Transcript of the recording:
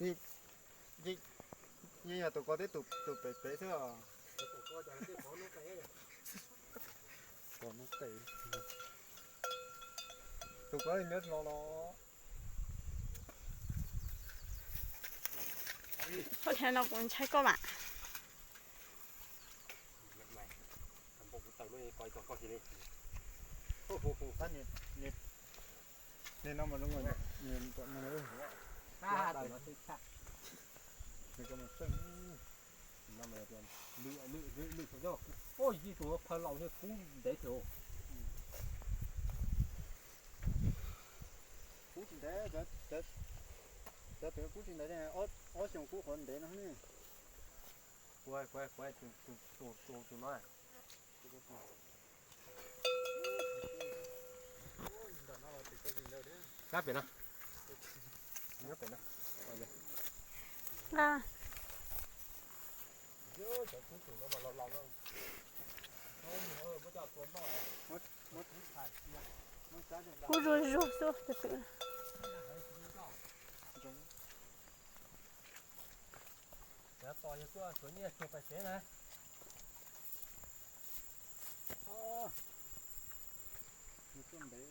Yeej yog tus ko thiab tus pem pem xwb os. Pom no tes. Tus ko nyob no los. Koj thiab no kuv ntshai koj mas. Tab nim, nim, nim no mas zoo nkaus nim, nim, nim ko mas tseej. Ua ib tug phawj laus thiab kub ntev thiab. Kub tsis ntev, cov twg kub tsis ntev, ob xyoos kub qhov ntev no ne. Kuv, kuv, kuv, tus, tus no. Kab pem no. Nyob pem no. Nqa. Kub zuj zus xwb tus twm. Cov tos yog tuaj xyuas nyiaj xyuas pais tsev na. Tuaj ntev, tuaj ntev.